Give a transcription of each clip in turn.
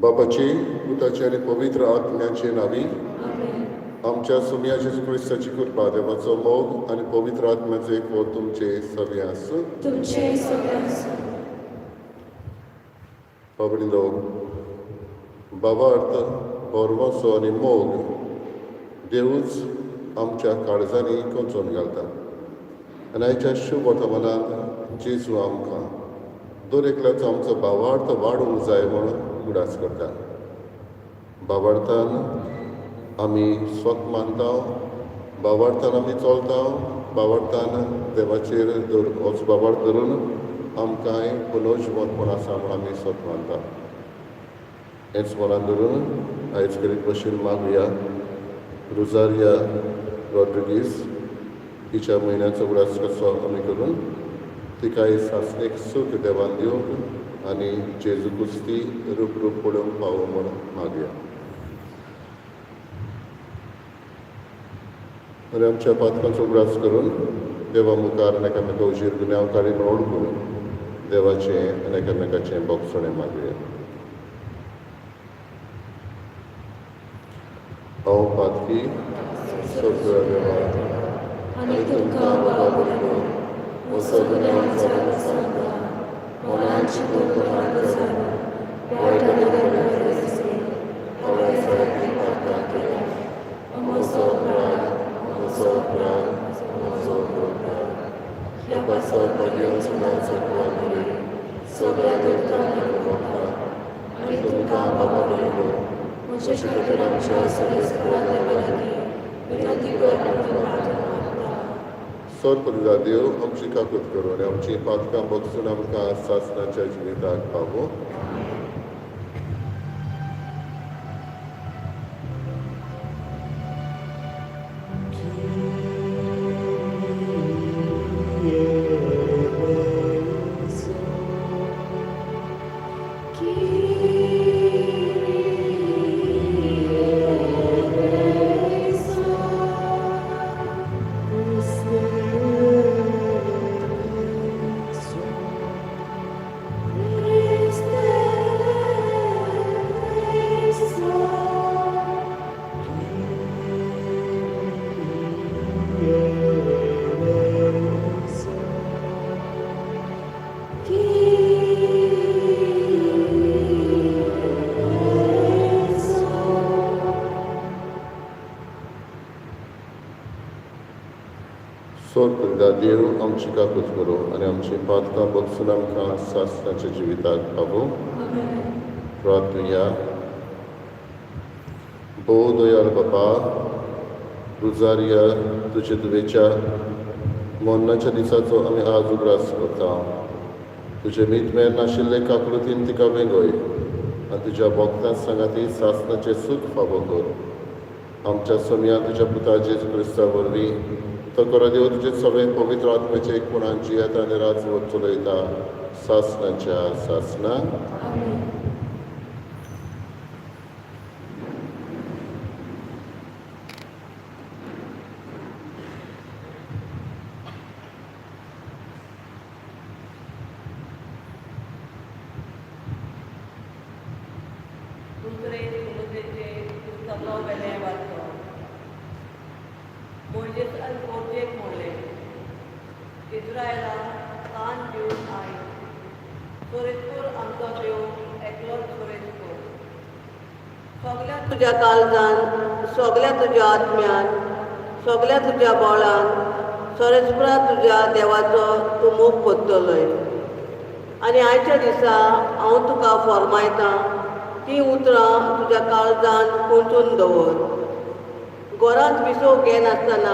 बापाची, पुताची आनी पवित्र आत्म्याचे नावी आमच्या सोमया जेजू क्रिस्ताची कृपा, देवाचो मोग आनी पवित्र आत्म्याचो एकवट तुमचे सगळे आसूं. तुमचे सगळे आसूं. बाबडिंदो, बाबार्थ, भरवंसो आनी मोग देवूच आमच्या काळजांनी कोंचोवन घालता आनी आयच्या शुभ वर्तमानांत जेजू आमकां दर एकल्याचो आमचो भावार्थ वाडूंक जाय म्हणून उगडास करता. भावार्थान आमी स्वत मानता, भावार्थान आमी चलता, भावार्थान देवाचेर दर होच भावार्थ धरून आमकांय पुनर्जिवंतपण आसा म्हूण आमी स्वत मानता. हेंच मनान धरून आयज करीत भशेन मागुया. रोजारिया रॉड्रिगीस हिच्या म्हयन्याचो उगडास कसो आमी करून तिकाय सासणीक सूख देवान दिवंक आनी जेजू क्रिस्ती रूप रूप पळोवंक पावो म्हूण मागया. आनी आमच्या पातकांचो उगडास करून देवा मुखार एकामेका उजीर गुन्यांवकारी म्हूण वळखून देवाचें आनी एकामेकाचें बोगसणें मागुया. हांव पातकी सगळ्या देवा आनी तुमकां बाबा म्हजो गुन्यांव जालो सांगता, मनान चिंतून जालो, वायट दिसली, हांवें जायतीं पातकां केल्या. म्हजो अपराध, म्हजो अपराध, म्हजो अपराध. ह्या पासत भाग्यान सदांच सगळ्या दुर्गांनी आनी तुमकां बाबा भयणो म्हजे खातीर आमच्या सगळ्या देवा लागीं विनंती कर म्हणून प्रार्थना मागता. सर पवित्र देव आमची काकूत करूं आनी आमची पातकां बगसून आमकां सासणाच्या जिविताक पावो. सर पवित्र देव आमची काकूत करूं आनी आमची पातकां बगसून आमकां सासणाच्या जिविताक पावो. प्रार्थुया. भोव दयाळ बापा, रोजारिया तुजे धुवेच्या मरणाच्या दिसाचो आमी आज उगडास करता. तुजे मीत नाशिल्ले काकळुतीन तिका वेंगय आनी तुज्या भक्तां सांगाती सासणाचें सूख फावो कर. आमच्या सोमया तुज्या पुता जेजू क्रिस्ता वरवीं तो करो देव तुजे सगळे पवित्र आत्म्याचे एकपणान जियेता आनी राजवट चलयता सासणाच्या सासणा. दुसरे सुलुतेचे पुस्तका वेलें वाचप. मोयजेसान मोरजेक म्हणलें, इस्रायला कान दिवन आयक, सोरेस्पूर आमचो देव एकलोच सोरेस्पूर. सगल्या तुज्या काळजान, सगल्या तुज्या आत्म्यान, सगल्या तुज्या बळान सोरेस्पुरा तुज्या देवाचो तूं मोग करतलोय. आनी आयच्या दिसा हांव तुका फॉर्मायतां तीं उतरां तुज्या काळजान कोंचून दवर. घरांत विसव घेनासतना,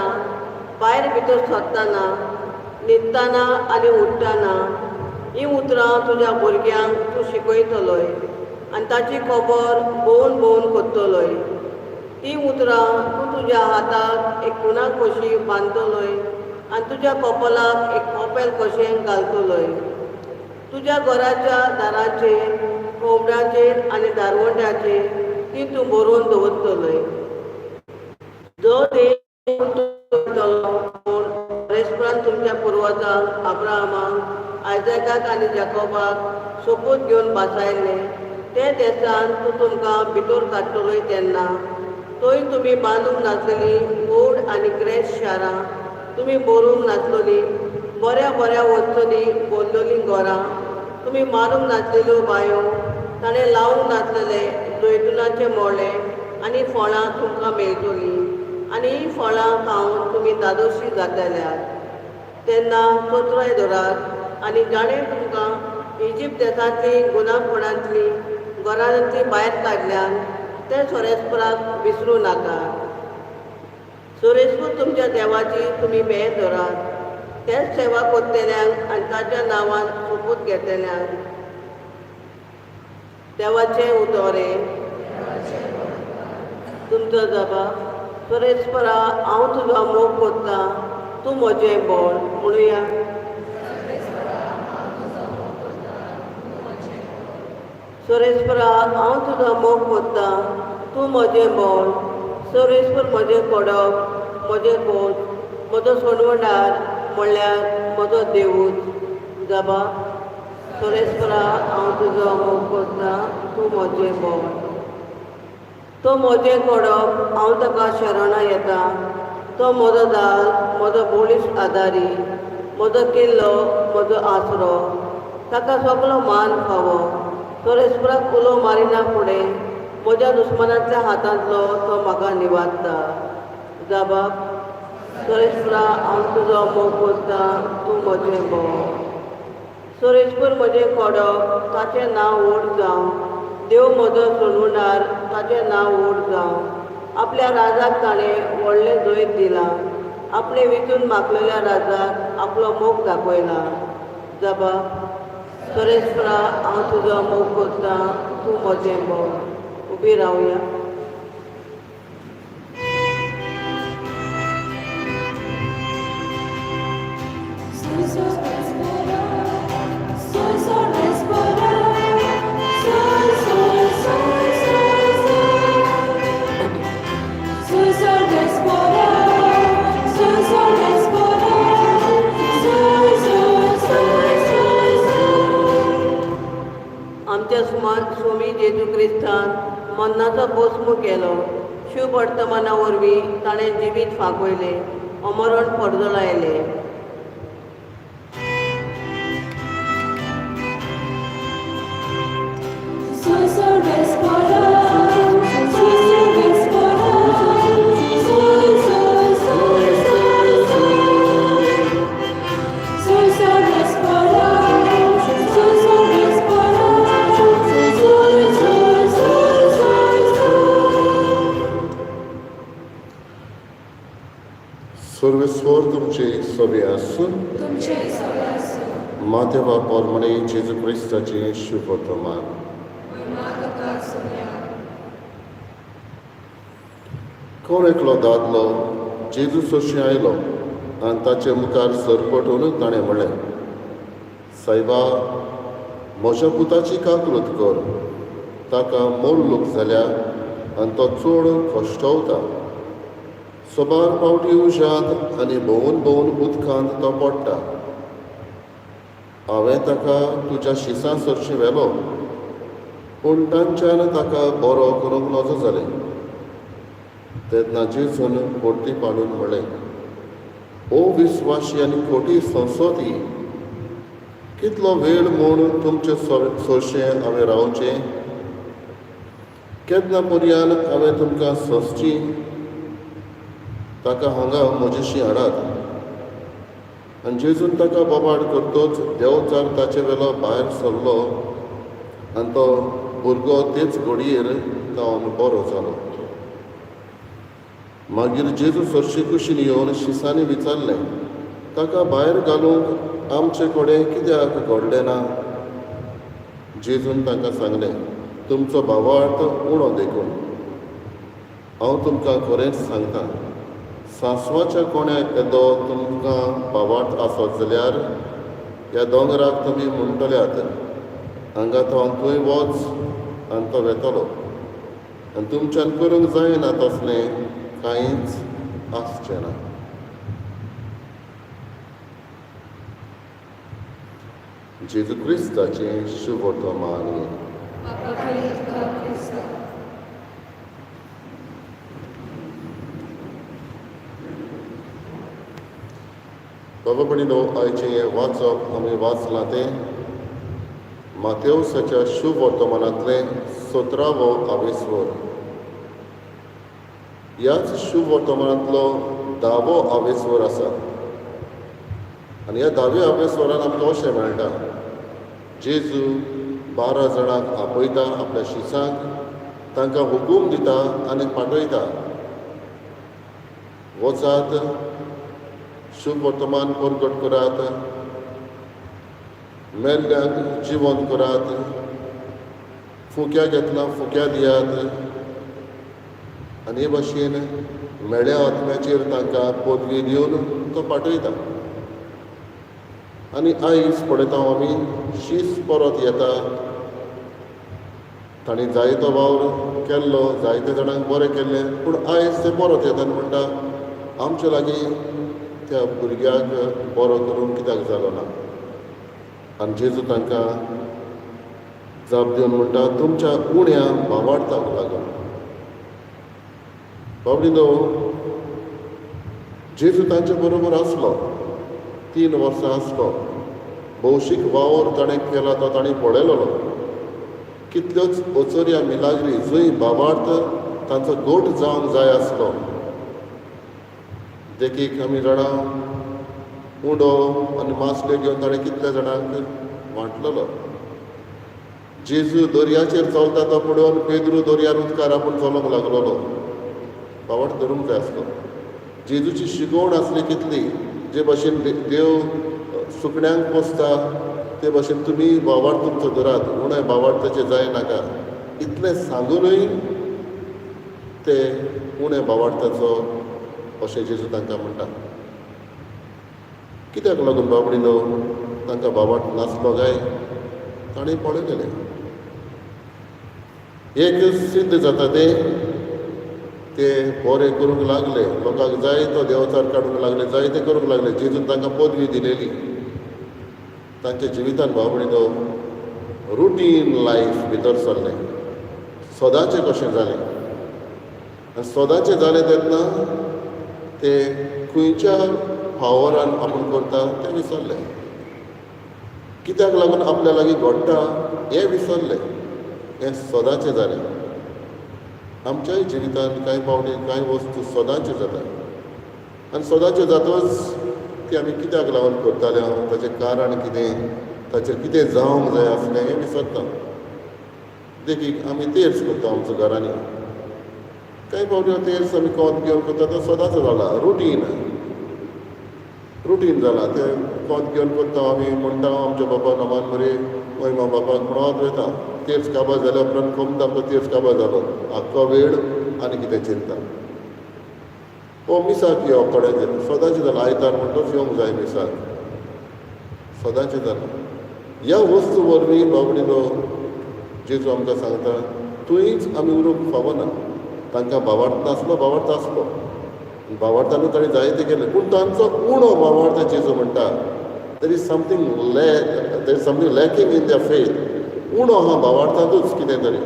भायर भितर सरतना, न्हिदतना आनी उठ्ठना हीं उतरां तुज्या भुरग्यांक तूं शिकयतलोय आनी ताची खबर भोवन भोवन करतलोय. तीं उतरां तूं तुज्या हाताक एक खुणाक कशी बांदतलोय आनी तुज्या कपलाक एक कपेल कशें घालतलोय. तुज्या घराच्या दाराचेर, कोंबड्याचेर आनी दारवंट्याचेर ती तूं बरोवन दवरतलोय. जो देश म्हूण रेस्परान तुमच्या पुर्वजांक अब्राहमाक, आयजॅकाक आनी जाकोबाक सोपूत घेवन भासायले ते देसान तूं तुमकां भितर काडटलोय तेन्ना थंय तुमी बांदूंक नासलेलीं व्हड आनी ग्रेस शारां, तुमी बरोवंक नासलोलीं बऱ्या बऱ्या वस्तूंनी भरलेलीं घरां, तुमी मारूंक नासलेल्यो बांयो, ताणें लावंक नासलेले जैतुनाचे मोळे आनी फळां तुमकां मेळटलीं आनी हीं फळां खावन तुमी धादोशी जातल्यात. तेन्ना चतुराय धरात आनी जाणें तुमकां इजिप्त देशांतली गुलामपणांतली घरांतली भायर काडल्यान ते सोरेस्पराक विसरूं नाकात. सोरेस्पूर तुमच्या देवाची तुमी भेट धरात, तेच सेवा करतल्यांक आनी ताच्या नांवान सोपूत घेतल्यांक. देवाचें उतोरें. तुमचो जबाब सोरेस्परा, हांव तुजो मोग करतां, तूं म्हजें बळ. म्हणुया. सोरेस्परा, हांव तुजो मोग करतां, तूं म्हजें बळ. सोरेस्पर म्हजें कोडप, म्हजें कोच, म्हजो सोडवणार म्हणल्यार म्हजो देवूच. जबाब सोरेस्परा, हांव तुजो मोग करतां, तूं म्हजें बळ. तो म्हजें कोडप, हांव ताका शरणां येता. तो म्हजो दाल, म्हजो बळिश्ट आदारी, म्हजो किल्लो, म्हजो आसरो, ताका सगलो मान फावो. सोरेस्पराक उलो मारिना फुडें म्हज्या दुस्मानांतल्या हातांतलो तो म्हाका निवारता. जबाब सोरेस्परा, हांव तुजो मोग करतां, तूं म्हजें बळ. सोरेस्पर म्हजें कोडप, ताचें नांव व्हड जावं. देव म्हजो सोडवणार, ताचें नांव व्हड जावं. आपल्या राजाक ताणें व्हडलें जैत दिलां, आपणें विंचून मागलेल्या राजाक आपलो मोग दाखयला. जबाब सोरेस्परा, हांव तुजो मोग करतां, तूं म्हजें बळ. उबी रावया. आमच्या स्वामी जेजू क्रिस्तान मरणाचो भस्म केलो. शुभ वर्तमाना वरवीं ताणें जिवीत फांकयलें, अमरण परजळायलें. सर्वेस्वर तुमचे सवे आसून मातेवा पोरमणे जेजू क्रिस्ताचें शुभ वर्तमान. कोण एकलो दादलो जेजू सोशी आयलो आनी ताचे मुखार सरपटून ताणें म्हणलें, सायबा, म्हज्या पुताची काकृत कर, ताका मोल्लूक जाल्या आनी तो चड कश्टवता. सबार पावटी उज्यांत आनी भोंवून भोंवून उदकांत तो पडटा. हांवें ताका तुज्या शिसां सरशीं व्हेलो, पूण तांच्यान ताका बरो करूंक नजो जालें. तेन्ना जेजून परती पाडून म्हणलें, ओ विस्वाशी आनी खोटी संसोती, कितलो वेळ म्हूण तुमचे सोरशें हांवें रावचें? केन्ना पर्यान हांवें तुमकां सोंसची? ताका हांगा म्हजेशी हाडात. आनी जेजून ताका बोबाड करतच देंवचार ताचे वेलो भायर सरलो आनी तो भुरगो तेच घडयेर जावन बरो जालो. मागीर जेजू सरशी कुशीन येवन शिसांनी विचारलें, ताका भायर घालूंक आमचे कडेन कित्याक घडलें ना? जेजून तांकां सांगलें, तुमचो भावार्थ उणो देखून. हांव तुमकां खरेंच सांगता, सांसवाच्या कोण्याक येदो तुमकां भावार्थ आसत जाल्यार ह्या दोंगराक तुमी म्हणटल्यात, हांगा तो थंय वच, आनी तो वेतलो. आनी तुमच्यान करूंक जायना तसलें कांयच आसचें ना. जेजू क्रिस्ताचें शुभ वर्तमान. बापा तुका क्रिस्ता. बाबा भयणीनो, आयचें हें वाचप आमी वाचलां तें मातेवसाच्या शुभ वर्तमानांतलें 17वो आवेस्वर. ह्याच शुभ वर्तमानांतलो 10वो आवेस्वर आसा आनी ह्या 10व्या आवेस्वरान आमकां अशें मेळटा, जेजू 12 जाणांक आपयता आपल्या शिसांक, तांकां हुकूम दिता आनी पाठयता, वचात, शुभ वर्तमान परगट करात, मेल्ल्यांक जिवंत करात, फुक्या घेतला फुक्या दियात आनी हे भाशेन मेळ्या आत्म्याचेर तांकां पदवी दिवन तो पाठयता. आनी आयज पळयता आमी शीस परत येता, तांणी जायतो वावर केल्लो, जायते जाणांक बरें केल्लें, पूण आयज ते परत येता आनी म्हणटा आमचे लागीं त्या भुरग्याक बरो करूंक कित्याक जालो ना. आनी जेजू तांकां जाप दिवन म्हणटा, तुमच्या उण्या भावार्थाक लागून. बाबडीनो, जेजू तांचे बरोबर आसलो, 3 वर्सां आसलो, भौशीक वावर ताणें केला तो ताणें पळयलो, कितल्योच ओचोऱ्या मिलाग्री जंय भावार्थ तांचो गोट जावंक जाय आसलो. देखीक आमी जाणां उंडो आनी मासल्यो घेवन ताणें कितल्या जाणांक वांटलेलो. जेजू दर्याचेर चलता तो पळोवन पेद्रू दर्यार उदकार आपूण चलोंक लागलेलो. भावार्थ धरूंक जाय आसलो. जेजूची शिकवण आसली कितली, जे भाशेन देव सुकण्यांक पोसता ते भाशेन तुमी भावार्थ तुमचो धरात, उणें भावार्थाचें जाय नाका, इतलें सांगूनय ते उणें भावार्थाचो अशें जेजू तांकां म्हणटा. कित्याक लागून बाबडीनो तांकां भावार्थ नासलो काय? तांणी पळयलें. एक सिद्ध जाता ते बरें करूंक लागले, लोकांक जाय तो देवचार काडूंक लागले, जाय ते करूंक लागले. जेजून तांकां पदवी दिलेली. तांच्या जिवितान बाबडीनो रुटीन लायफ भितर सरलें, सदांचें कशें जालें. आनी सदांचें जालें तेन्ना ते खंयच्या पावरान आपूण करता तें विसरलें, कित्याक लागून आपल्या लागीं घडटा हें विसरलें. हें सदांचें जालें. आमच्याय जिवितांत कांय पावटी कांय वस्तू सदांच्यो जाता आनी सदांच्यो जातच ती आमी कित्याक लागून करताले, ताचें कारण कितें, ताचेर कितें जावंक जाय आसलें हें विसरता. देखीक आमी तेर्स करता आमच्या घरांनी, कांय पावटी तेर्स आमी कोत घेवन करता तो सदांच जाला, रुटीन रुटीन जाला. तें कोत घेवन करता आमी, म्हणटा आमच्या बाबा नमान मरे वय मा बापाक म्हणत वयता. तेर्स काबार जाल्या उपरांत कोमता आमकां तेर्स काबार जालो, आख्खो वेळ आनी कितें चिंता. हो मिसाक येवप थोड्यांचें सदांचें जालां, आयतार म्हणटच येवंक जाय मिसाक, सदांचें जालां. ह्या वस्तू वरवीं बाबडीनो जेजू आमकां सांगता थंयच आमी उरूंक फावना. तांकां भावार्थ नासलो, भावार्थ आसलो, भावार्थानूय ताणें जायतें केलें, पूण तांचो उणो भावार्थ जेजू म्हणटा there is something there is something lacking in their faith. उणो आहा भावार्थांतूच कितें तरी.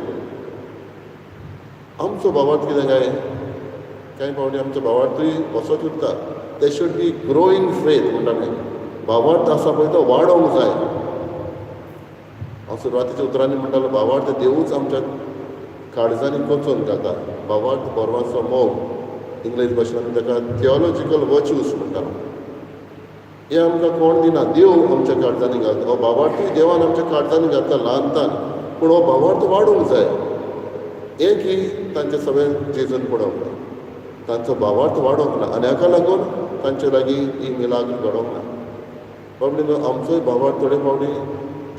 आमचो भावार्थ कितें काय, कांय फावटी आमचो भावार्थूय असोच उरता. There should be growing faith म्हणटा न्ही, भावार्थ आसा पळय तो वाडोवंक जाय. हांव सुरवातीच्या उतरांनी म्हणटालो भावार्थ देवूच आमच्या काळजांनी कोचोवन घालता. भावार्थ बरवाचो मोग, इंग्लीश भाशेन आमी ताका थियोलॉजिकल वर्च्यूज म्हणटा. हें आमकां कोण दिना, देव आमच्या काळजांनी घालता. हो भावार्थूय देवान आमच्या काळजांनी घालता ल्हानतान, पूण हो भावार्थ वाडूंक जाय. हें की तांचे सगळें जेजून पळोवंक ना, तांचो भावार्थ वाडोवंक ना आनी हाका लागून तांचे लागीं ही मिलाग्र घडोवंक ना. बाबडीनो, आमचोय भावार्थ थोडे फावटी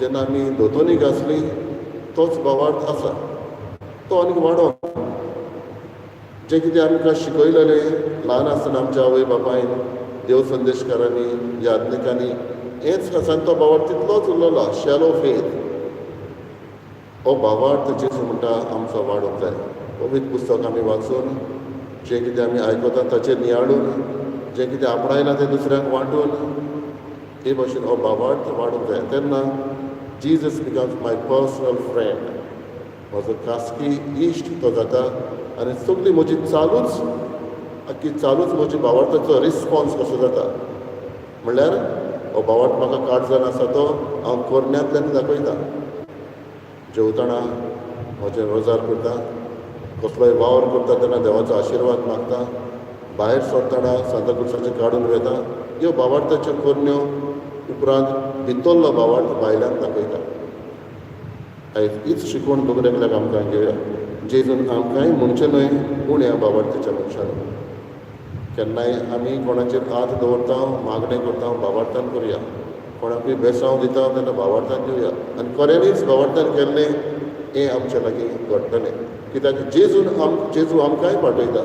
जेन्ना आमी दोतोनीक आसली तोच भावार्थ आसा, तो आनीक वाडोवंक. जें कितें आमकां शिकयलेलें ल्हान आसतना आमच्या आवय बापायन, देव संदेशकारांनी, याज्ञिकांनी, हेंच आसा आनी तो भावार्थ तितलोच उरलेलो, शॅलो फेथ. हो भावार्थ जेजू म्हणटा आमचो वाडोवंक जाय. पवित्र पुस्तक आमी वाचून, जें कितें आमी आयकता ताचेर नियाळून, जें कितें आपणायलां तें दुसऱ्यांक वांटून, हे भाशेन हो भावार्थ वाडोवंक जाय. तेन्ना Jesus becomes my personal friend. म्हजो खासगी इश्ट तो जाता आनी सगळी म्हजी चालूच आख्खी चालूच म्हजी भावार्थाचो रिस्पोन्स कसो जाता म्हणल्यार हो भावार्थ म्हाका काळजान आसा तो हांव करण्यांतल्यान दाखयता. जेवतना म्हजें रोजार करता, कसलोय वावर करता तेन्ना देवाचो आशिर्वाद मागता, भायर सरतना सांताक्रुजाचें काडून वेता. ह्यो भावार्थाच्यो करण्यो उपरांत भितरलो भावार्थ भायल्यान दाखयता. आयज हीच शिकवण दर एकल्याक आमकां घेवया. जेजून आमकांय म्हणचें न्हय उण्या भावार्थाच्या मनशान. केन्नाय आमी कोणाचेर हात दवरता, मागणें करता, भावार्थान करुया. कोणाकूय बेसांव दिता तेन्ना भावार्थान दिवया आनी खऱ्यांनीच भावार्थान केल्लें हें आमच्या लागीं घडटलें. कित्याक जेजून जेजू आमकांय पाठयता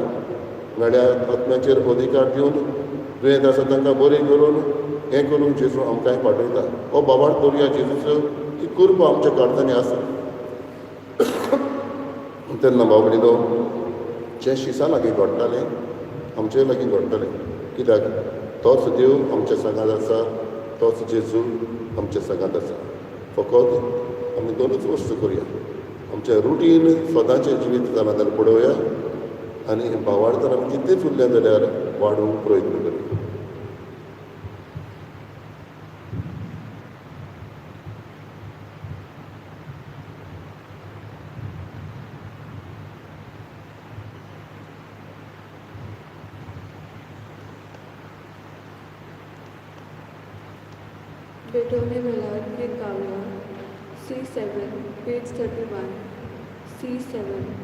म्हळ्यार आत्म्याचेर अधिकार दिवन दुयेंत आसा तांकां बरी करून हें करूंक जेजू आमकांय पाठयता. हो भावार्थ दवरुया जेजूचो, ती कृपा आमच्या काळजांनी आसा. तेन्ना भाव भयणीनो, जें शिसा लागीं घडटालें आमचे लागीं घडटलें. कित्याक तोच देव आमच्या सांगात आसा, तोच जेजू आमच्या सांगात आसा. फकत आमी दोनूच वस्तू करुया, आमचें रुटीन सदांचें जिवीत जालां जाल्यार पळोवया आनी भावार्थान आमी तितलेच उरले जाल्यार वाडोवंक प्रयत्न करुया. बेटोने मेलार एक गावया, C7, page 31, C7.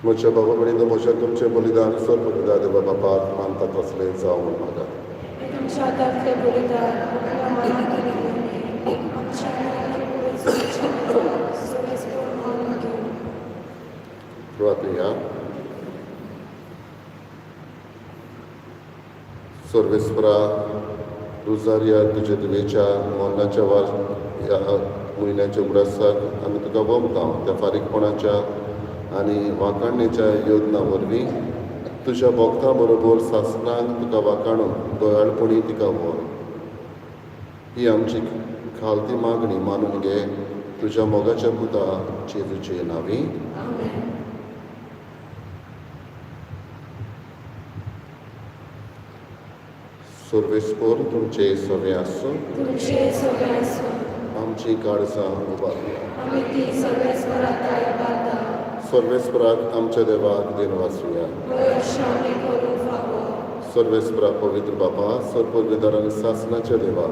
म्हज्या बाबा भयणीनो, म्हज्या तुमचें बलिदान सर्व देवा बापाक मानता तसलें जावं म्हूण मागात. तुमच्या हातांतलें बलिदान आपल्या मनात आमच्या मानून घेवन. प्रार्थया. सर्वेस्परा, रुजारिया तुज्या धुवेच्या मरणाच्या वार ह्या म्हयन्याच्या उगडासाक आमी तुका वमता. त्या फारीकपणाच्या आनी वाखाणणेच्या योजना वरवीं तुज्या भक्तां बरोबर सासणाक तुका वाखाणून दयाळपणी तिका व्हर. ही आमची खालती मागणी मानून घे तुज्या मोगाच्या पुता जेजूचे नांवी. सर्वेस्पर तुमचे सगळे आसूं. तुमचे सगळे आसूं. आमची काळजां उबारुया. आमी ती सर्वेस्पराक उबारता. सर्वेस्पराक आमच्या देवाक देन वाचुया. सर्वेस्परा पवित्र बापा, सर्व आनी सासनाच्या देवा,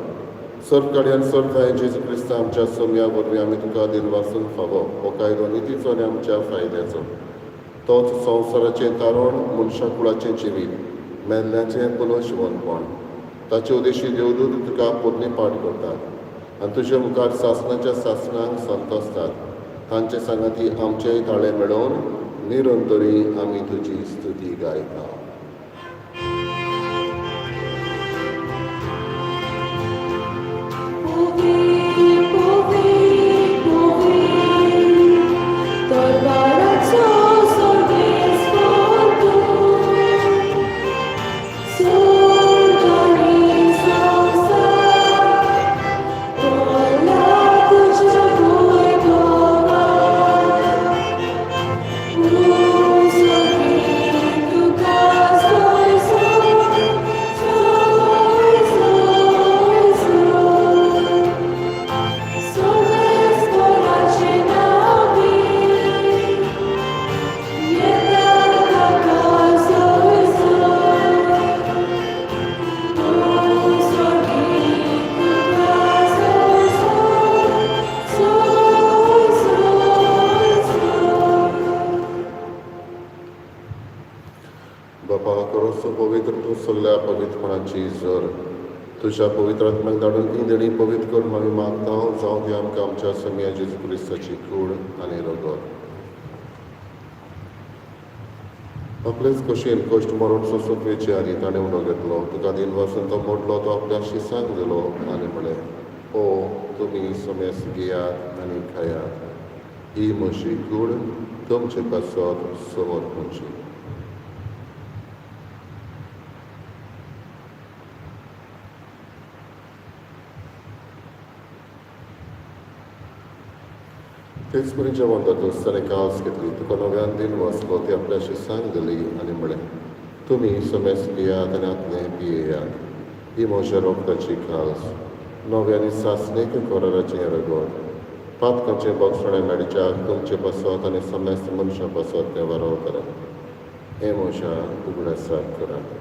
सर्व काडयान सर्व ठांय जेजू क्रिस्ता आमच्या सोम्या वरवीं आमी तुका देन वाचूंक फावो. हो कायदो नितीचो आनी आमच्या फायद्याचो. तोच संवसाराचें तारण, मनशा कुळाचें जिवीत, मेल्ल्याचें पुनर्जिवनपण. ताचे उद्देशी देवदूत तुका पोरणी पाठ करतात आनी तुजे मुखार सासनाच्या सासनांक संतोसतात. तांचे सांगाती आमचेय ताळे मेळोवन निरंतरी आमी तुजी स्तुती गायता. सगळ्या पवित्रपणाची जर. तुज्या पवित्र आत्म्याक धाडून ही देणी पवित्र करून आमी मागता, जावं ती आमकां आमच्या समिया जेजू क्रिस्ताची कूड आनी रगत. आपलेच कशेन कश्ट मरण सोंसूंक वेचे आदी ताणें उणो घेतलो. तुका दिनवासून तो मोडलो, तो आपल्या शिसांक दिलो आनी म्हळें, ओ तुमी समेस्त घेयात आनी खायात, ही म्हजी कूड तुमचे पासत समर्पणची. तेच परी जेवण जातकच ताणें कास घेतली, तुका नव्यान दिन वाचलो, ती आपल्या शिसांक दिली आनी म्हळें, तुमी समेस्त पियात आनी आतलें पियेयात, ही म्हज्या रोगताची कास, नव्या आनी सासणीक कराराचें रगत, पातकांचें बक्षणें मेळच्याक तुमचे पासत आनी समेस्त मनशां पासत तें वारवतलें. हें म्हज्या उगडासाक करात.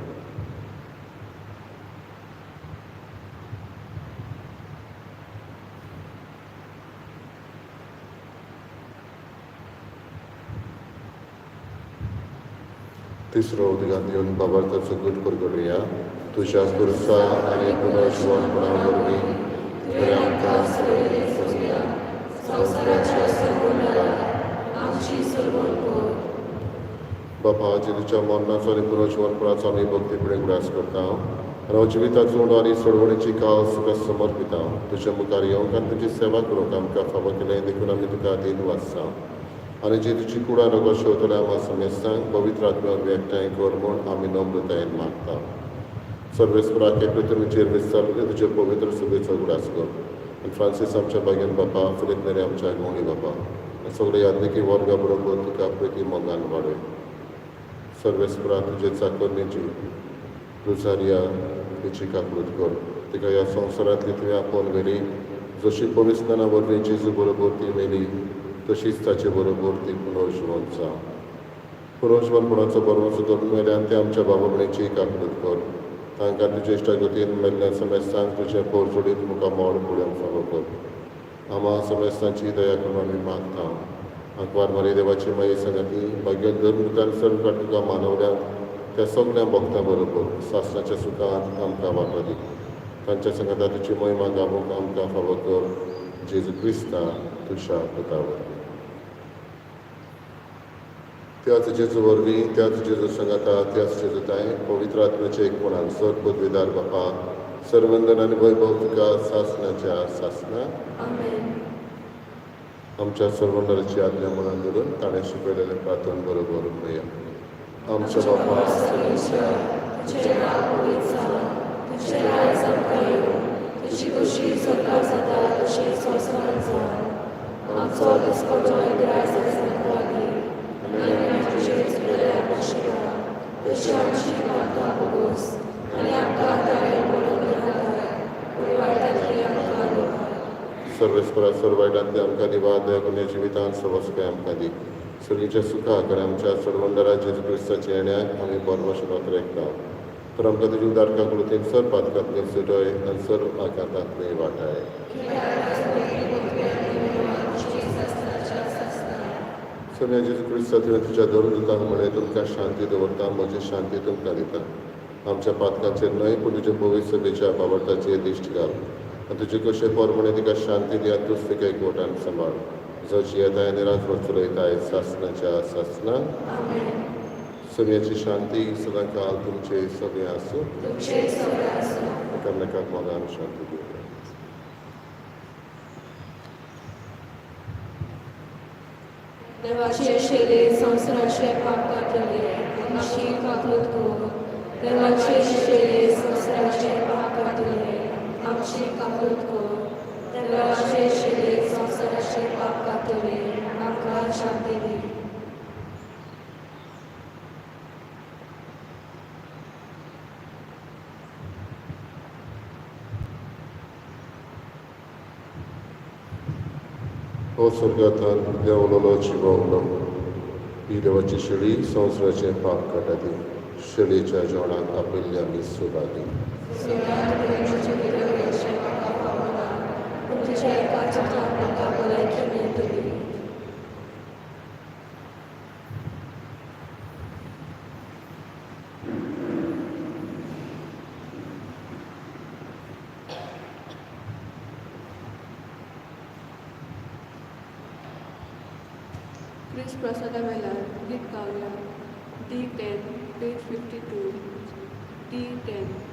तिसरो उदकांत येवन बाबार्थाचो गूट परगटुया. तुज्या खुर्सा आनी पुनर्जिवनपणा वरवीं तुवें आमकां संवसाराच्या सोडवणारा आमची सोडवण कर. बापा, जेजूच्या मरणाचो आनी पुनर्जिवनपणाचो आमी भक्तीपणे उगडास करता आनी हो जिविताचो उंडो आनी सोडवणेची काळ तुका समर्पिता. तुज्या मुखार येवंक आनी तुजी सेवा करूंक आमकां फावो केलें देखून आमी तुका दीन वाचता आनी जेजूची कुडां रगत शेवतल्या आमकां समेस्तांक पवित्र आत्म्या वरवीं एकठांय कर म्हूण आमी नम्रतायेन मागता. सर्वेस्पराक हे पृथ्वीचेर विस्तार तुजे पवित्र सभेचो उगडास कर आनी फ्रांसीस आमच्या भाग्यान बापा, फिलीप नेरी आमच्या गोंडी बापा आनी सगळे याज्ञिकी वर्गा बरोबर तुका प्रिती मोगान वाडय. सर्वेस्परा तुजे चाकरनेची रुजारिया तिची काकूत कर. तिका ह्या संवसारांतली तुवें आपोवन व्हेली, जशी पविस्ताना वरवीं जेजू बरोबर ती मेली तशीच ताचे बरोबर ती पुनर्जिवंत जावं. पुनर्जिवनपणाचो बरोवचो धरून मेल्यान ते आमच्या बाबा भयणीची काकूत कर. तांकां तुजे इश्टागतीन मेल्ल्या समेस्तांक तुजें पोर जोडीत मुखार मोड फुड्यांक फावो कर. आमा समेस्तांची दया करून आमी मागता. आंकवार मारी देवाची माई संगती भाग्य धर्मतान सर्व तुका मानवल्यात त्या सगळ्या भक्तां बरोबर सासणाच्या सुखांत आमकां वांटो दी. तांच्या संगता तुजी महिमा गावूंक आमकां फावो कर. जेजू क्रिस्ता तुज्या पुता वरवीं. त्याच जेजू वरवीं, त्याच जेजू संगता, त्याच जेजूताय पवित्र आत्म्याचे एकपणान सर पदवीदार बापा, सर्वंदन आनी वैभव तुका सासणाच्या सासना. आमेन. आमच्या सर्वंदराची आज्ञा मनान धरून ताणें शिकयलेलें प्रार्थन बरोबर म्हणया. आमच्या बापा, तुजें नांव पवित्र जावं, तुजें राज आमकां येवं, तुजी खोशी स्वर्गार जाता तशी संवसारांत जावं. आमचो दिसपट्टो ग्रास आमकां दी आनी आमचे चुकलेल्या बक्षिता तशी आमची पातकां भोगोस आनी आमकां ताणें पडून दिनाकाय, पूण वायटांतली आमकां दिवाय. सर्वेस्परा सर्व वायटांतले आमकां दिवा, दया करून जिवितांत सवस्काय आमकां दी. सर्गीच्या सुखाक आनी आमच्या सर्वंदरा जेजू क्रिस्ताच्या येण्याक आमी बरवशनात रेखता. तर आमकां तुजी उदार काकुळतीन सर पातकांतली सुटय आनी सर आघातांतली वाटाय. सोम्या जेजू क्रिस्ता, तुवें तुज्या धर्मदूतांक म्हळें, तुमकां शांती दवरता, म्हजी शांती तुमकां दिता. आमच्या पातकांचेर न्हय पूण तुज्या पवित्र सभेच्या बाबडताचेर दिश्ट घाल आनी तुजे कशे प्रमाणे तिका शांती दी आनी तूच तिका एकवटान सांबाळ, जो जियेताय आनी राजवट चलयताय सासणाच्या सासना. आमेन. सोम्याची शांती सदां काल तुमचे सगळें आसूं. तुमचे सगळें आसूं. एकामेकाक मोगान शांती दिवया. देवाचे शेले संवसाराचे पाप काडटले, आमची काकूत कर. देवाचे शेले संवसाराचे पाप काडटले, आमची काकूत कर. देवाचे शेले संवसाराचे पाप काडटले, आमकां शांती दी. हो स्वर्गांतल्यान देंवलोलो जिववलो, ही देवाची शेळी संवसाराचें पाप काडटा ती. शेळयेच्या जेवणाक आपयल्ली आमी सुभागी. स्वर्गांत तुवें भितर वचचें म्हाका फावना, पूण तुज्या एका चिंतपान म्हाका भलायकी मेळटली. क्रिस्त प्रसादा वेल्यान गीत गावया. D10, page 52, D10.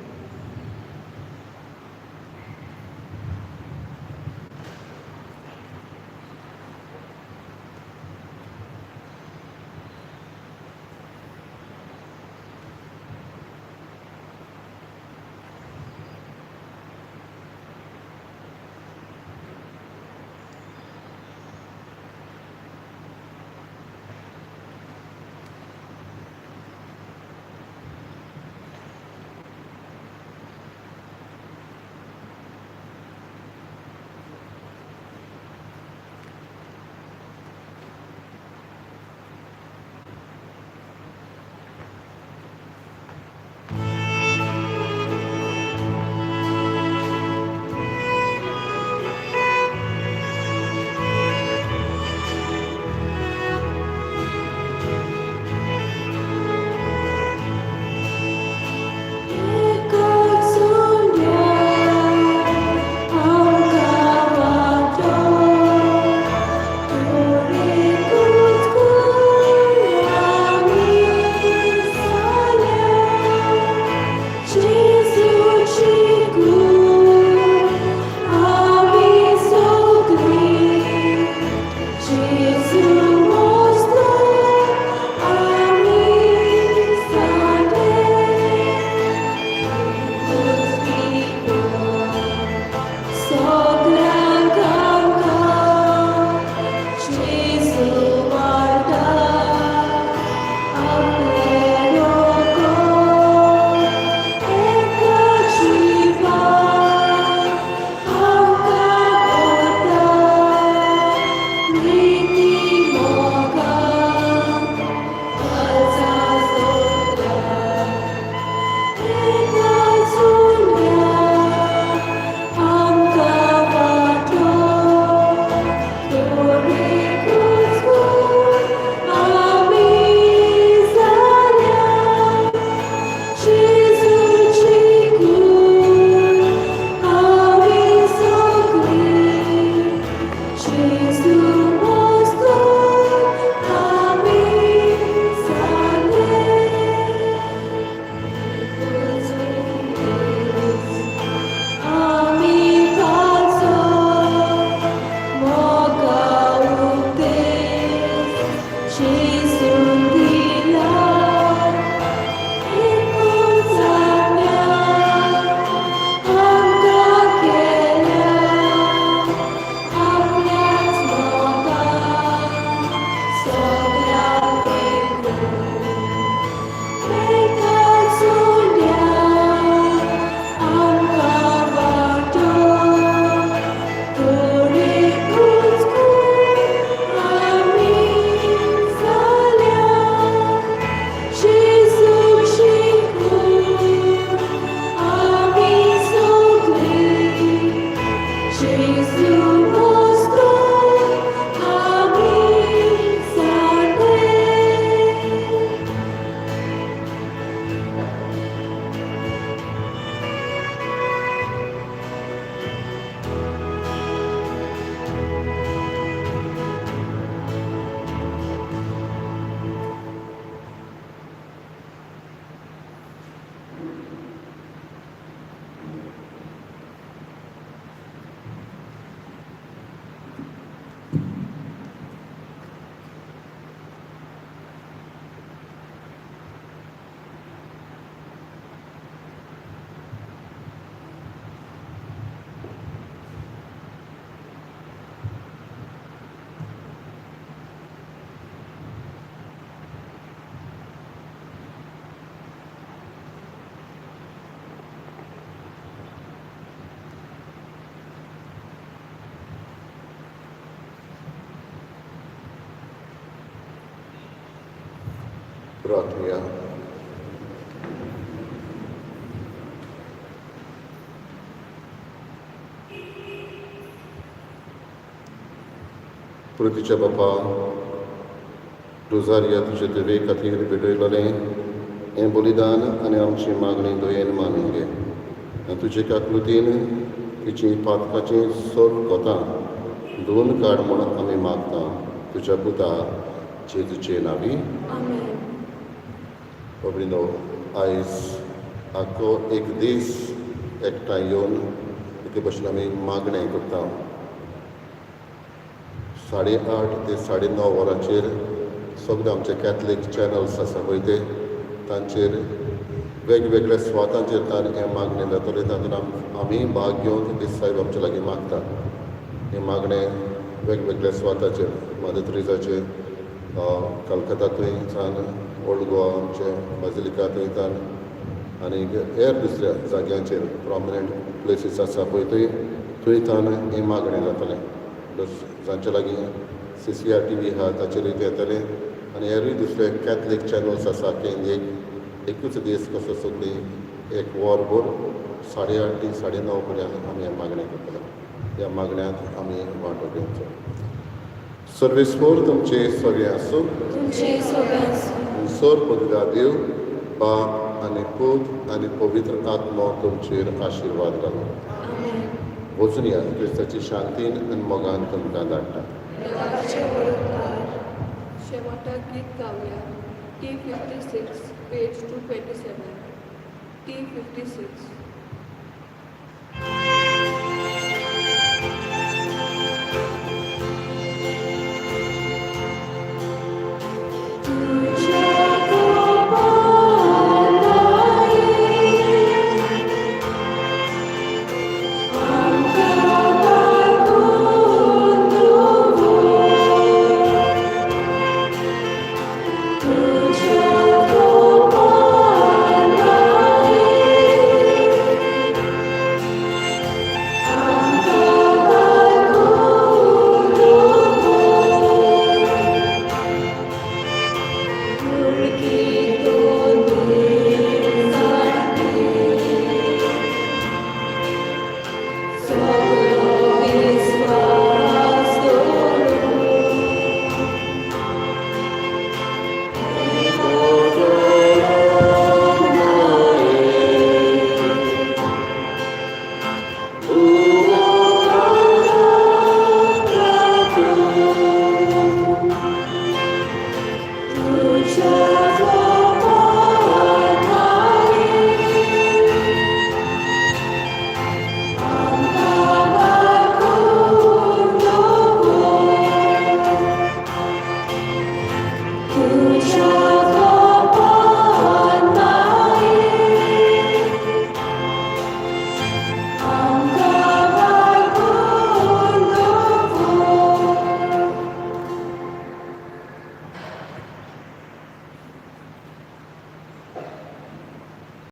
प्रार्थना. पृथ्वीच्या बापा, रोजारिया तुजे देवे खातीर भेटयलेलें हें बलिदान आनी आमची मागणी दयेन मानून घे आनी तुजे काकृतीन तिची पातकाची सर्व कोतां धुवन काड म्हूण आमी मागता तुज्या पुता जेजूचे नावी. आमेन. बाबडीनो, आयज आख्खो एक दीस एकठांय येवन एके भशेन आमी मागणें करता. 8:30 ते 9:30 वरांचेर सगळे आमचे कॅथलीक चॅनल्स आसा पळय ते, तांचेर वेगवेगळ्या सुवातांचेर तांणी हें मागणें जातलें. तातूंत आमी भाग घेवन ते सायब आमचे लागीं मागता. हें मागणें वेगवेगळ्या सुवाताचेर, मदर तेरेजाचेर कलकत्ता थंयच्यान, ओल्ड गोवा आमचें बाजिलिका थंयच्यान आनी हेर दुसऱ्या जाग्यांचेर प्रोमिनंट प्लेसीस आसा पळय थंय, थंयच्यान हें मागणें जातलें. प्लस जांचे लागीं सीसीआर टीव्ही आहा ताचेरूय तें येतलें आनी हेरूय दुसरे कॅथलीक चॅनल्स आसा की एक एकूच दीस कसो सगळीं एक वरभर 8:30 ते 9:30 पर्यंत आमी हें मागणें करतले. ह्या मागण्यांत आमी वांटो घेवचो. सर्वेस्पोर तुमचे सगळें आसूं. तुमचे सोबे आसूं. सर पदव्या देव बाप आनी पूत आनी पवित्र आत्मो तुमचेर आशिर्वाद घालूं. आमेन. वचून या, क्रिस्ताची शांतीन आनी मोगान तुमकां धाडटा. देवाचे व्हड उपकार. शेवटाक गीत गावया. T 56, page 227, T 56.